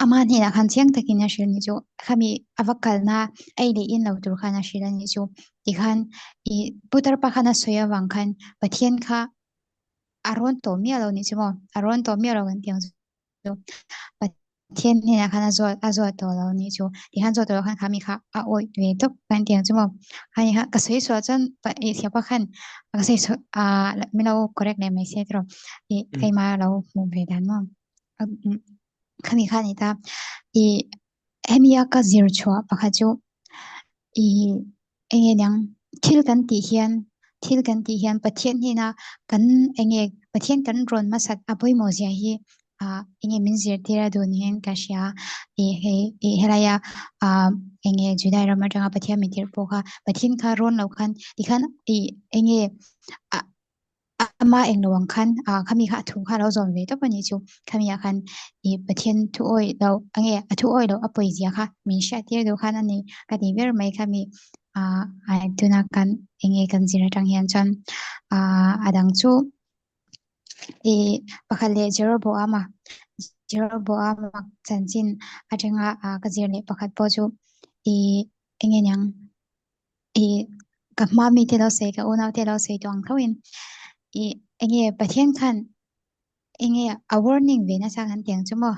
ama hnenah khan chiang takin a hrilh ni chu, khami a va kalna ei le in lo tur khan a hrilh a ni chu. Ti khan i Peter pa khan a sawi avang khan Pathian kha a rawn tawh miah lo ni chu maw, a rawn tawh miah lo kan ti ang chu. Pathian hnenah khan a zawt, a zawt tawh lo ni chu. Ti khan zawt tawh lo khan khami kha a awih ve tawp kan ti ang chu maw. Khami kha ka sawi sual chuan pa, eh, siapa khan ka sawi sual, ah, min lo correct leh mai se tiraw. Eh, mm, keima lo hmuh ve dan maw. Ah, mm. Khami kha ni ta. Eh, hemi a ka zir chhuah pakhat chu, i, enge niang, thil kan tih hian, thil kan tih hian Pathian hnena kan enge, Pathian kan rawn hmasat a pawimawh zia hi, a, enge min zirtir a dun hian ka hria. I, he, i, helaia, a, enge Judai ram aṭanga Pathian mi tir pawh kha, Pathian kha rawn lo khan, ti khan, i, enge, a, ama eng lo ang khan, a, khami kha a thu kha lo zawm ve tawp a ni chu. Khami ah khan i Pathian thu awih lo, ange, a thu awih lo a pawi zia kha min hriattir duh khan a ni ka ti ber mai khami, a, a, tuna kan enge kan zir aṭang hian chuan, a, a dang chu i pakhat leh Jeroboam a, Jeroboam a chanchin aṭanga, a, ka zir leh pakhat pawh chu i enge niang, i, ka hma mite lo sawi, ka unaute lo sawi tawh ang tho in, i, enge Pathian khan, enge a warning ve nasa kan ti ang chu maw?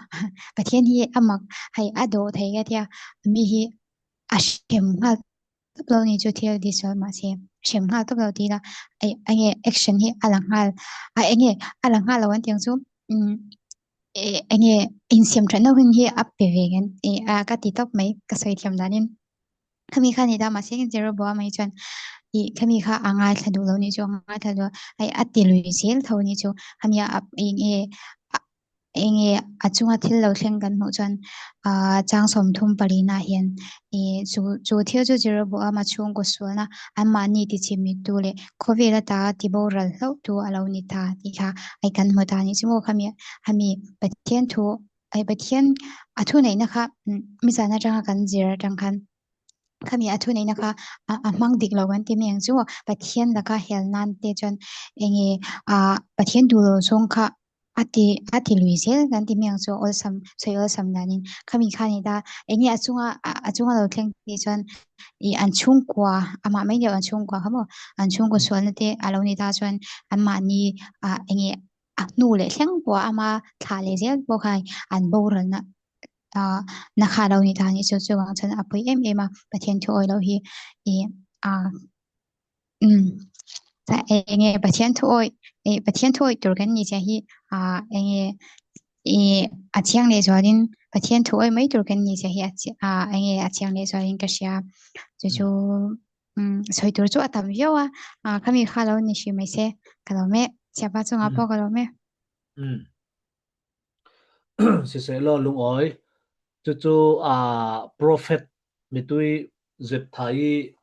Pathian hi a mak, hei, a dawh thei ka tia, mi hi a hrem nghal tawp lo ni chu, thil disual mah se, hrem nghal tawp lo ti la, ei, enge action hi a la nghal, a, enge a la nghal lo an ti ang chu, um, e, enge insiam ṭhat no hin hi a pe ve kan, e, a, ka ti tawp mai, ka sawi thiam danin. Khami kha ni ta, mahse, Jeroboam hi chuan i khami kha a ngaithla duh lo ni chu, a ngaithla duh a, ai, a ti lui zel tho ni chu. Khami a, a, eng e, a, eng e, a chunga thil lo thleng kan hmuh chuan, a, chang sawmthum palina hian, i, chu, chu thil chu Jeroboam a chhungkaw sualna, anmahni tichimmittu leh khawvel ata tiboral hlauhtu a lo ni ta tih kha, ai, kan hmu ta ni chu maw. Khami, khami Pathian thu, ai, Pathian a thuneihna kha, mm, mi zan aṭanga kan zir aṭang khan, khami a thuneihna kha a, a hmang dik lo kan ti mai ang chu. Pathian laka hel nan te chuan enge, a, Pathian duh lo zawng kha a ti, a ti lui zel kan ti mai ang chu, awlsam, sawi awlsam danin. Khami kha ni ta, enge a chunga, a, a chunga lo thleng ti chuan i an chhungkua, amah mai deuh an chhungkua kha maw, an chhungkaw sualna te a lo ni ta chuan anmahni, a, enge a hnu leh thleng pawh ama thlah leh zel pawh kha an boralna, a, na kha lo ni ta ni chu, chuvang chuan a pawi em em a, Pathian thu awih lo hi, i, a, um, ta, enge Pathian thu awih, e, Pathian thu awih tur kan ni che hi, a, enge, i, a chiang leh zualin, Pathian thu awih mai tur kan ni che hi, a chi-, a, enge a chiang leh zualin ka hria. Chu chu, um, sawi tur chu a tam viau a, a, khami kha lo ni hrim mai se, ka lawm e, siapa chungah pawh ka lawm e. Siseh law, Lungawi. Chu chu, a, prophet mitui Jephthah-i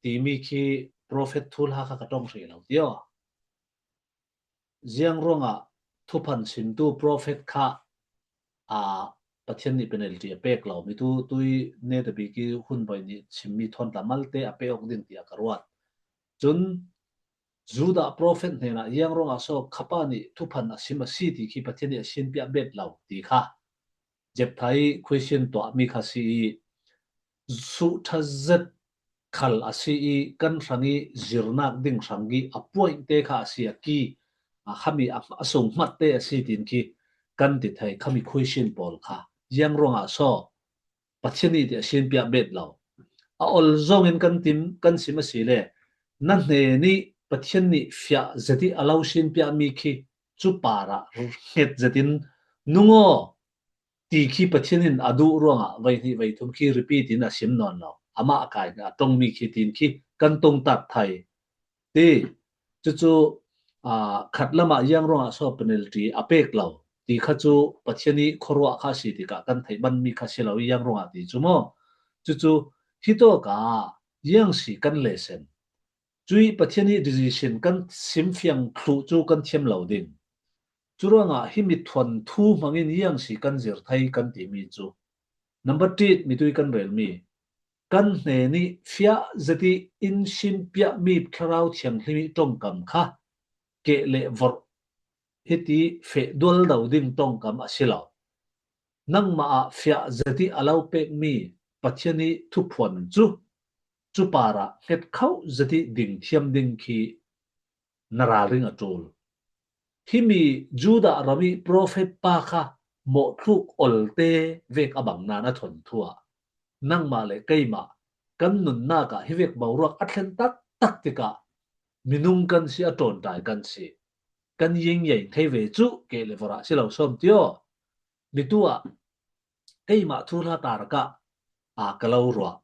timi khi prophet thu hla kha ka ṭawng hrih lo tio. Ziang ruangah thuphan simtu prophet kha, a, Pathian nih penalty a pek lo, mitui neta biki hun bawi nih sim mi thawn tla malte a pe awk ding tia ka ruat. Chun Judah prophet hnenah ziang ruangah saw khapa nih thuphan a sim a si ti khi Pathian nih a sianpiah bet lo ti kha Jephthah-i khuaisian tuah mi kha si i, suh ṭha zet khal a si i, kan hrang i zirnak ding hrang i a point te kha a si a ki, a khami a, a sung hmat te a si tin khi kan ti thei khami khuaisian pawl kha. Ziang ruangah saw Pathian nih ti a sianpiah bet lo. a ol zongin kan tim, kan sim a si le, na hnenih Pathian nih fiah zet ih a lo sinpiahmi khi cu parah hnget zetin nung aw ti khi Pathian in a duh ruangah veihnih veithum khi repeat in a sim nawn lo. Amah kai a tongmi khi tin khi kan tongtat thai ti. Cucu, aa, khat lamah ziang ruangah so penalty a pek lo ti kha cu Pathian ih khuaruah kha a si tikah kan theih banmi kha si lo ih ziang ruangah ti cu maw? Cucu hitawkah ziang si kan lesson. Cuih Pathian ih decision kan simfiang thluh cu kan thiam lo ding. Curuangah himi thuanthu hmangin ziang si kan zir thei kan timi cu number tit mitui kan relmi kan hnenih fiah zet ih in sinpiahmi Thlarau Thianghlim ih ṭongkam kha keh le vorh hiti feh dualdo ding ṭongkam a si lo. Nangmah ah fiah zet ih a lo pekmi Pathian ih thuphuan cu cu parah hnget khauh zet ih ding thiam ding khi na ralring a ṭul. Himi Judah ram ih profet pa kha mawhthluk olte vek a bang nain a thuanthu ah nangmah le keimah kan nunnak ah hivek boruak a thlen taktak tikah minung kan si, a ṭawnṭai kan si. Kan yingyaing thei ve cu keh le vorh ah si lo sawm ti aw. Mitu ah keimah thuhla tarakah aa ka lo ruah,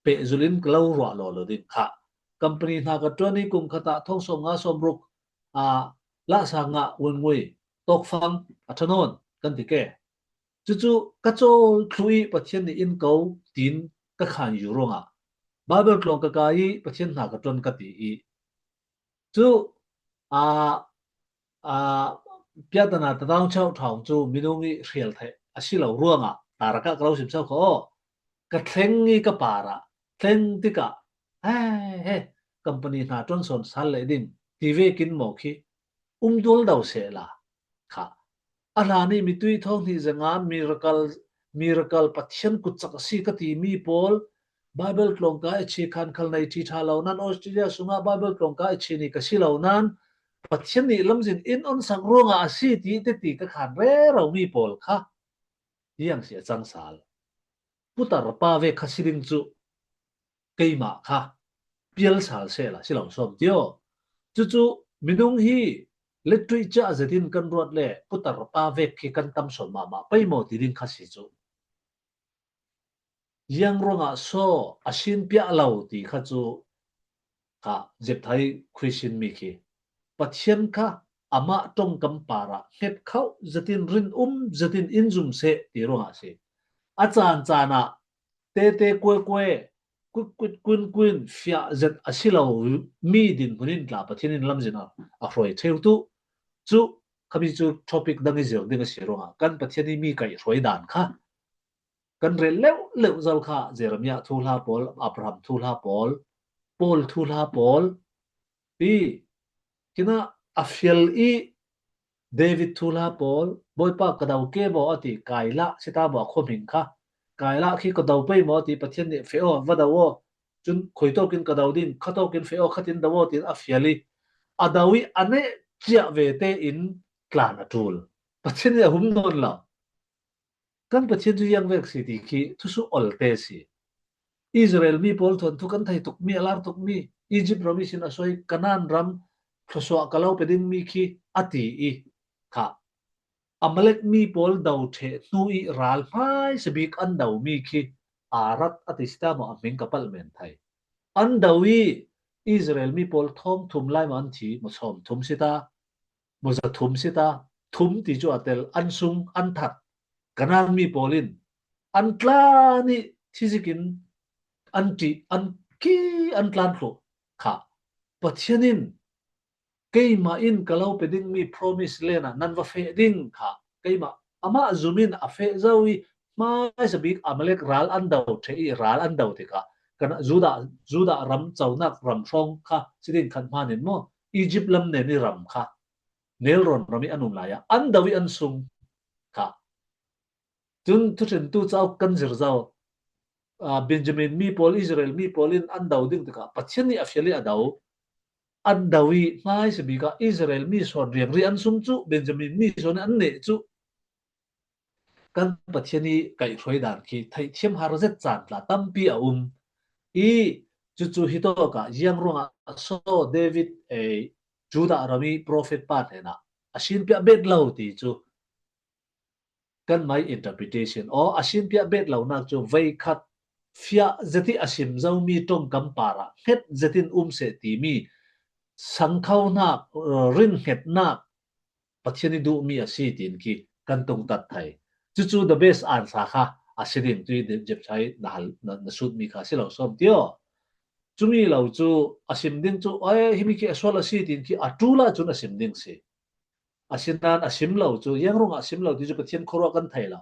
pehzulh in ka lo ruah lawlaw ding kha. Company hna ka ṭuan ih kum khat ah thong sawm nga sawm ruk aa lahsa ngah wengwei tawkfang a ṭha nawn kan ti ke. Cucu ka cawl thluh ih Pathian nih in ko tiin ka khan yu ruangah Baibal tlawng ka kai ih Pathian hna ka ṭuan ka ti ih cu aa aa piatana tatang chauh ṭhawng cu minung ih hrial theih a si lo ruangah tarakah ka lo simso kho aw. Ka thleng ih ka parah thleng tikah he he company hna ṭuan sawn sal leh ding ti vekin maw khi um dualdo sehla kha. A hlan ih mitui thawng hnih zanga miracle, miracle Pathian kutcak a si ka timi pawl Baibal tlawngka i chi khan khal nei ṭhi ṭha lo nan Australia sungah Baibal tlawngka i chi ni ka si lo nan Pathian nih lamzin in on sak ruangah a si ti teti ka khan rero mi pawl kha ziang si a cang sal. Putar pa vek kha si ding cu keimah kha pial sal sehla si lo sawm ti aw. Cucu minung hi lettuih ciah zetin kan ruat le putar pa vek khi kan tam sawn mahmah pei maw ti ding kha si cu. Ziang ruangah so a sinpiah lo ti kha cu kha zepthai khuisin mi khi Pathian kha amah ṭongkam parah hnget khauh zetin rin um zetin in zum seh ti ruangah a si. A caan caan ah tete kuekue kutkut kunkuin fiah zet a si lo mi dinhmun in tla Pathian in lamzin a, a hruai ṭheu tu cu khami cu topic dang i zir ding a si ruangah kan Pathian i mi kaih hruai dan kha kan rel leuh leuh zo kha Jeremiah thuhla pawl, Abraham thuhla pawl, Paul thuhla pawl ti khinah a fial ih David thuhla pawl, Bawipa ka do ke maw a ti, Kailah si ta maw a khuahming kha. Kailah khi ka do pei maw a ti, Pathian nih feh aw, va do aw. Cun khuitawk in ka do ding, khatawk in feh aw, khatin do aw, tiin a fial ih a do ih a neh ciah ve tein tlan a ṭul. Pathian nih a hum nawn lo. Kan Pathian cu ziang vek si ti khi thusuh olte si. Israel mi pawl thuanthu kan thei tukmi, a lar tukmi, Egypt ram ihsin a soi, Kanaan ram thluasuah ka lo pe dingmi khi a ti ih kha. Amalek mi pawl do ṭheh hnu ih ral hmaisa bik an domi khi Arak a ti si ta maw a hming ka palh men thai. An do ih Israel mi pawl thawng thum lai maw an thi, maw sawm thum si ta, maw za thum si ta, thum ti cu a tel, an sung, an that. Kanaan mi pawl in an tlan ih thizik in an ṭih, an ki, an tlan thluh kha. Pathian in keimah in ka lo pe dingmi promise land ah nan va feh ding kha. Keimah amah zum in a feh zo ih hmaisa bik Amalek ral an do ṭheh ih ral an do tikah kan Judah, Judah ram conak ram hrawng kha si ding khan hman in maw Egypt lam nen ih ram kha nelrawn ram ih an um lai ah an do ih an sung kha. Cun thuṭhentu cauk kan zir zo. Aa, Benjamin mi pawl, Israel mi pawl in an do ding tikah Pathian nih a fial ih a do. An do ih hmaisa bik ah Israel mi sawn riangri an sung cu Benjamin mi sawn ih an neh cu kan Pathian ih kaihhruai dan khi theihthiam har zet caan tla tampi a um. I cucu hitawkah ziang ruangah so David, eh, Judah rami prophet pa hnenah a sinpiah bet lo ti cu kan my interpretation. Aw, a sinpiah bet lonak cu veikhat fiah zetih a sim zomi ṭongkam parah hnget zetin um seh timi sangkhohnak, rinhngetnak Pathian i duhmi a si, tiin khi kan tungtat thai. Cucu the best answer kha a si ding, tui jepchai na hal, na, na sutmi kha si lo sawm tio. Cumi lo cu a sim ding cu, ai, himi khi a sual a si, tiin khi a ṭul ahcun a sim ding si. Asinain a sim lo cu, ziang ruangah a sim lo ti cu Pathian khuaruah kan thei lo.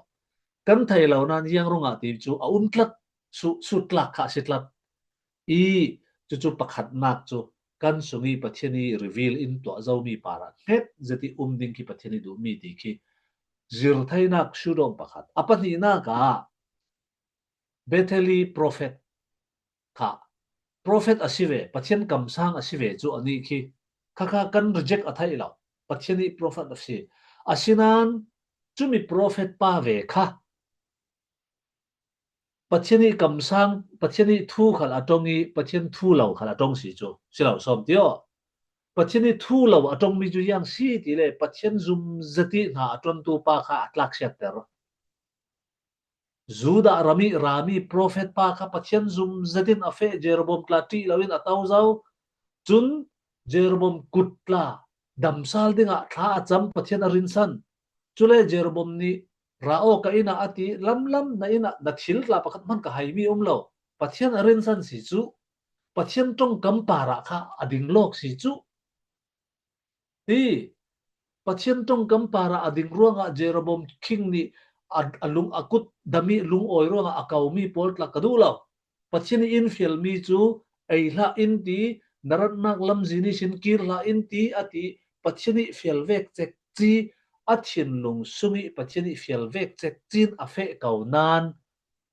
Kan thei lo nain ziang ruangah ti cu a um tlat, su, sutlak kha a si tlat. I cucu pakhatnak cu kan sung i Pathian i reveal in tuah zomi parah hnget zet i um ding khi Pathian i duhmi ti khi zir theinak sudawng pakhat. A pahnihnak ah Betheli prophet kha prophet a si ve, Pathian kamsang a si ve cu anih khi khakha kan reject a theih lo. Pathian i prophet a si. Asinain cumi prophet pa ve kha Pathian i kamsang, Pathian i thu khal a ṭong i Pathian thu lo khal a ṭong si cu si lo sawm tio. Pathian i thu lo a ṭongmi cu ziang si ti le Pathian zum zet i hna a ṭuantu pa kha a tlaksiatter. Judah ram i rami prophet pa kha Pathian zum zet in a feh, Jeroboam tla ṭih loin a to zo. Cun Jeroboam kut tla damsal dingah thla a cam, Pathian a rinsan. Cule Jeroboam nih ra aw ka inn ah a ti, lamlam na inn ah na thil tla pakhat hman ka haimi um lo. Pathian a rinsan si cu, Pathian ṭongkam parah kha a ding lawk si cu. Ti, Pathian ṭongkam parah a ding ruangah Jeroboam king nih a, a lung a kut dam i lungawi ruangah a komi pawl tla ka duh lo. Pathian i in fialmi cu ei hlah in ti, na ratnak lamzin ihsin kir hlah in ti a ti, Pathian i fial vek cek ci, a thinlung sung i Pathian i fial vek cek cin a feh ko nain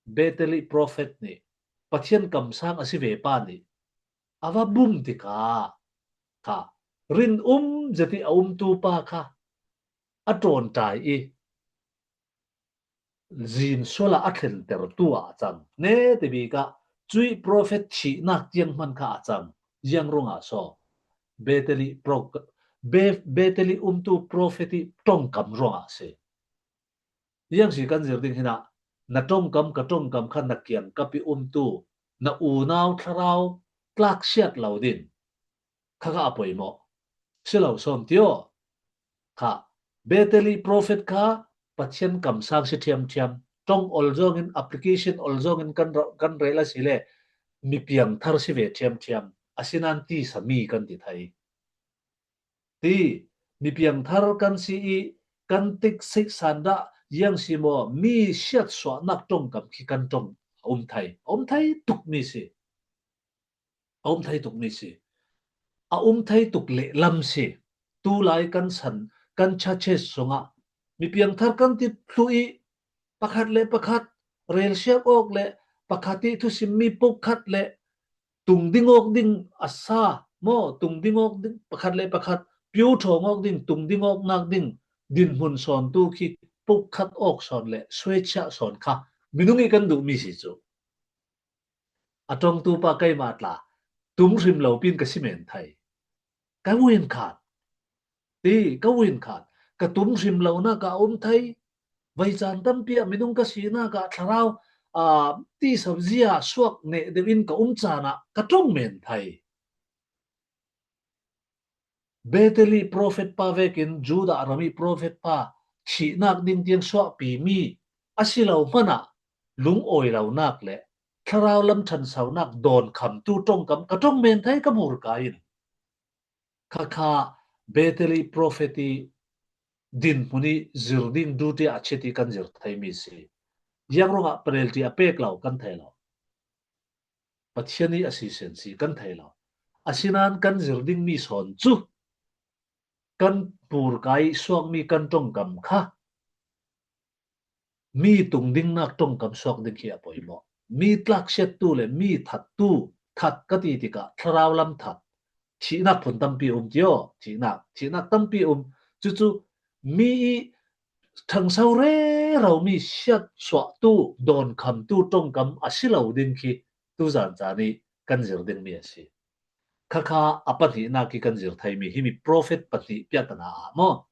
Betheli prophet nih Pathian kamsang a si ve pa nih a va bum tikah kha rinum zet i a umtu pa kha a ṭawnṭai i zin sual ah a thlentertu ah a cang. Nete bik ah cuih prophet thihnak tiang hman kha a cang. Ziang ruangah so Betheli pro-, Be-, Betheli umtu prophet i ṭongkam ruangah si. Ziang si kan zir ding hinah na ṭongkam ka ṭongkam kha na kiangkap i umtu na unau thlarau tlaksiat lo ding kha kha a poimawh. Si lo sawm tio. Kha Betheli prophet kha Pathian kamsang si ṭhiamṭhiam. Ṭong ol zongin, application ol zongin kan ra-, kan rel a si le mi piangthar si ve ṭhiamṭhiam. Asinain tisa mi kan ti thai. Ti, mi piangthar kan si i kan tik seihsan dah ziang si maw, mi siatsuahnak ṭongkam khi kan ṭong a um thai. A um thai tukmi si. A um thei tukmi si. A um thei tuk lehlam si. Tulai kan san, kan churches sungah mi piangthar kan ti thluh i pakhat le pakhat relsiak awk le pakhat i thusimmi pukhat le tung ding awk ding a sa maw, tung ding awk ding pakhat le pakhat piu ṭhawng awk ding, tung ding awknak ding dinhmun sawntu khi pukhat awk sawn le suaichiah sawn kha minung i kan duhmi si cu. A ṭongtu pa keimah tla tum hrim lo pin ka si men thai. Ka vun khat. Ti, ka vun khat. Ka tum hrim lonak ah a um thai. Vaicaan tampi ah minung ka sinak ah thlarau, aa, tisa zia suak neh deuh in ka um caan ah ka ṭong men thai. Betheli prophet pa vekin Judah ram i prophet pa thihnak ding tiang suahpimi a si lo hmanah lungawi lonak le thlarau lam ṭhansonak dawnkhamtu ṭongkam ka ṭong men thai ka murka in. Khakha Betheli prophet i dinhmun i zir ding duty a chit i kan zir theimi si. Ziang ruangah penalty a pek lo kan thei lo. Pathian i a sisen si kan thei lo. Asinain kan zir dingmi sawn cu kan purkai suakmi kan ṭongkam kha mi tung dingnak ṭongkam suak ding khi a poimawh. Mi tlaksiattu le mi thattu, that ka ti tikah thlarau lam that, thihnak phun tampi um tio, thihnak, thihnak tampi um. Cucu mi i ṭhangso rero mi siatsuahtu, dawnkhamtu ṭongkam a si lo ding khi tuzan caan ih kan zir dingmi a si. Khakha a pahnihnak ih kan zir theimi himi profet pahnih piahtana ah maw?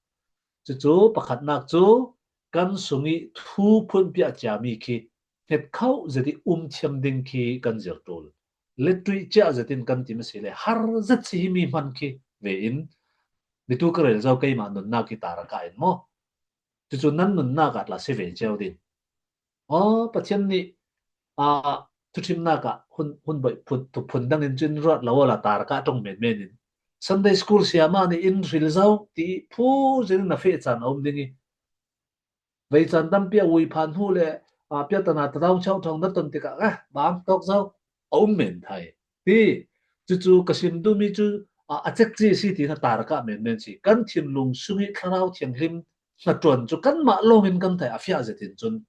Cucu pakhatnak cu kan sungih thu phunpiah ciami khi hngetkhoh zet ih um thiam ding khi kan zir ṭul. Lettuih ciah zetin kan tim asile har zet si himi hman khi ve in, nitu ka rel zo keimah nunnak ih tarka in maw? Cucu nan nunnak ah tla si ve cio ding. Aw, Pathian nih, aa, thuṭhimnak ah hun, hun boih phun, thuphun dangin cun ruat lo awla tarka ṭong menmen in Sunday school siamah nih in hril zo ti ih phu zin in a feh caan a um ding ih, vei caan tampi a uiphan hnu le, aa, piahtana tadau chauh ṭhawng na ton tikah, ah, bang tawk zo a um men thai. Ti, cucu ka sim duhmi cu, aa, a cekci a si ti na tarka menmen si. Kan thinlung sungih Thlarau Thianghlim hnaṭuan cu kanmah lawngin kan theih a fiah zetin cun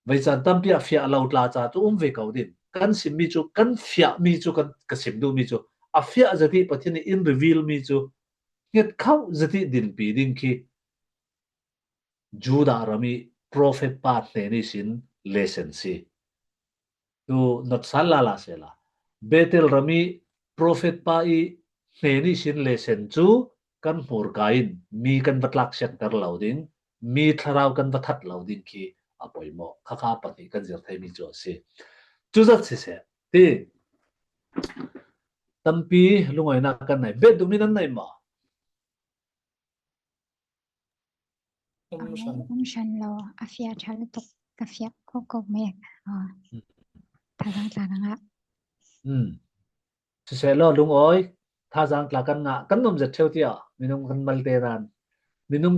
vei caan tampi a fiah lo tla ca cu um ve ko ding. Kan simmi cu, kan fiahmi cu, kan, ka sim duhmi cu a fiah zet ih Pathian nih in reveal mi cu hngetkhoh zet ih dinpi ding khi Judah ram ih profet pa hnen ihsin lesson si. Tu not sal lala sehla. Bethel ram ih profet pa ih hnen ihsin lesson cu kan hmurka in mi kan va tlak siatter lo ding, mi thlarau kan va that lo ding khi a poimawh. Khakha pahnih kan zir theimi cu a si. Cuzat siseh, ti tampi lungawinak kan nei. Bet duhmi nan nei maw? Um hran. Um hran lo, a fiah ṭha lutuk, ka fiah kawkawk mek. Ah. Hmm. Thazaang tla ka ngah. Hmm. Siseh law, lungawi, thazaang tla kan ngah, kan nuam zet ṭheu tiah minung kan malte nan. Minung